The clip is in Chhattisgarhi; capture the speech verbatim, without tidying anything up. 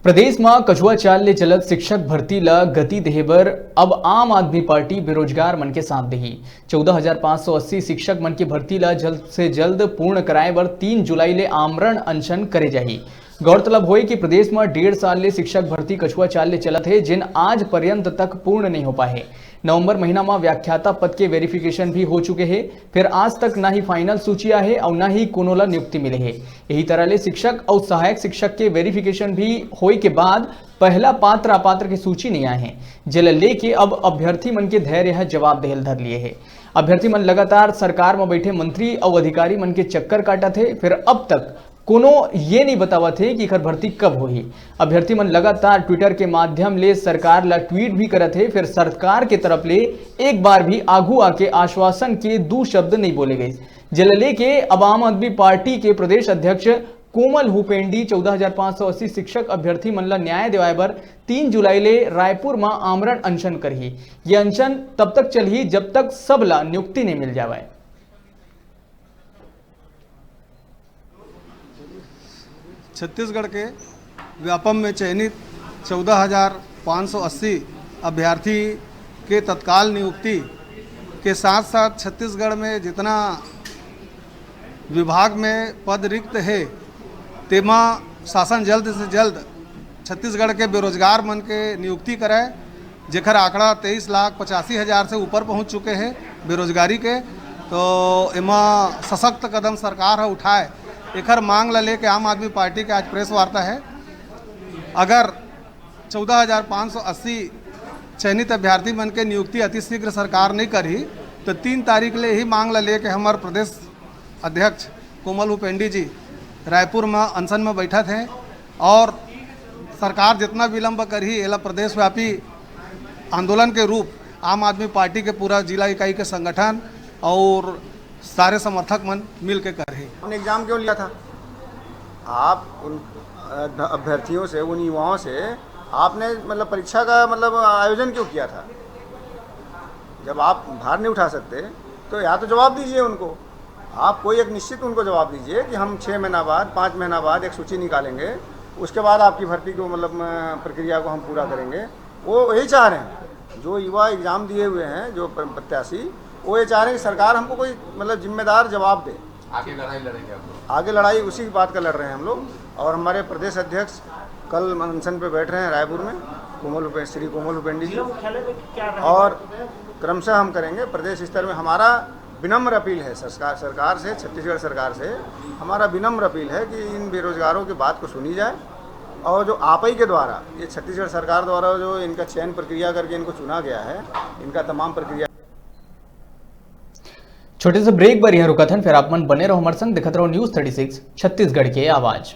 प्रदेश म कछुआ चाल ले चलत शिक्षक भर्ती ल गति देहे बर अब आम आदमी पार्टी बेरोजगार मन के साथ देही। चौदह हजार पाँच सौ अस्सी शिक्षक मन के भर्ती ल जल्द से जल्द पूर्ण कराए बर तीन जुलाई ले आमरण अनशन करे जाही। गौरतलब होए कि प्रदेश म डेढ़ साल ले शिक्षक भर्ती कछुआ चाल ले चलत हे, जिन आज पर्यंत तक पूर्ण नहीं हो पाए हे। नवंबर महीना म व्याख्याता पद के वेरिफिकेशन भी हो चुके हे, फिर आज तक ना ही फाइनल सूची आहे अउ ना ही कोनो ला नियुक्ति मिले हे। यही तरह ले शिक्षक अउ सहायक शिक्षक के वेरिफिकेशन भी होए के बाद पहला पात्र अपात्र के सूची नहीं आए हे, जेला लेके अब अभ्यर्थी मन के धैर्य ह जवाब देहल धर लिए हे। अभ्यर्थी मन लगातार सरकार म बैठे मंत्री अउ अधिकारी मन के चक्कर काटत हे, फिर अब तक कोनो ये नहीं बतावत हे कि एखर भर्ती कब होही। अभ्यर्थी मन लगातार ट्विटर के माध्यम ले सरकार ला ट्वीट भी करत हे, फिर सरकार के तरफ ले एक बार भी आगू आके आश्वासन के दू शब्द नहीं बोले गए, जेला लेके अब आम आदमी पार्टी के प्रदेश अध्यक्ष कोमल हुपेंडी चौदह हजार पाँच सौ अस्सी शिक्षक अभ्यर्थी मन ला न्याय दिवाए बर तीन जुलाई ले रायपुर म आमरण अनशन करही। ये अनशन तब तक चलही, जब तक सब ला नियुक्ति नहीं मिल जावय। छत्तीसगढ़ के व्यापम में चयनित चौदह हजार पाँच सौ अस्सी अभ्यर्थी के तत्काल नियुक्ति के साथ साथ छत्तीसगढ़ में जितना विभाग में पद रिक्त हे, तेमा शासन जल्द से जल्द छत्तीसगढ़ के बेरोजगार मन के नियुक्ति करे, जेकर आंकड़ा तेईस लाख पचासी हजार से ऊपर पहुंच चुके हे बेरोजगारी के। तो एमा सशक्त कदम सरकार ह उठाए, एकर मांग ला लेके आम आदमी पार्टी के आज प्रेस वार्ता हे। अगर चौदह हजार पाँच सौ अस्सी चयनित अभ्यर्थी मन के नियुक्ति अतिशीघ्र सरकार नहीं करही, तो तीन तारीख ले ही मांग ला लेके हमर प्रदेश अध्यक्ष कोमल हुपेंडी जी रायपुर में अनशन में बैठत हे और सरकार जितना विलंब करही, एला प्रदेशव्यापी आंदोलन के रूप आम आदमी पार्टी के पूरा जिला इकाई के संगठन और सारे समर्थक मन मिल के करही। आपने एग्जाम क्यों लिया था? आप उन अ, अभ्यर्थियों से, उन युवाओं से आपने मतलब परीक्षा का मतलब आयोजन क्यों किया था? जब आप भार नहीं उठा सकते तो या तो जवाब दीजिए उनको, आप कोई एक निश्चित उनको जवाब दीजिए कि हम छः महीना बाद, पाँच महीना बाद एक सूची निकालेंगे, उसके बाद आपकी भर्ती को मतलब अ, प्रक्रिया को हम पूरा करेंगे। वो यही चाह रहे हैं, जो युवा एग्जाम दिए हुए हैं, जो प्र-, प्रत्याशी, वो ये चाह रहे हैं कि सरकार हमको कोई मतलब जिम्मेदार जवाब दे। आगे लड़ाई लड़ेंगे आप लोग। आगे लड़ाई उसी की बात का लड़ रहे हैं हम लोग। और हमारे प्रदेश अध्यक्ष कल अनशन पे बैठ रहे हैं रायपुर में, कोमल हुपे-, श्री कोमल हुपेंडी जी। जिला मुख्यालय में क्या रहेगा? और क्रमशः हम करेंगे। प्रदेश स्तर में हमारा विनम्र अपील है सरकार, सरकार से, छत्तीसगढ़ सरकार से हमारा विनम्र अपील है कि इन बेरोजगारों की बात को सुनी जाए और जो आपई के द्वारा, ये छत्तीसगढ़ सरकार द्वारा जो इनका चयन प्रक्रिया करके इनको चुना गया है, इनका तमाम प्रक्रिया छोटे से ब्रेक बर यहाँ रुकत हन, फिर आप मन बने रहो हमारे संग, देखत रहो News Thirty Six छत्तीसगढ़ के आवाज।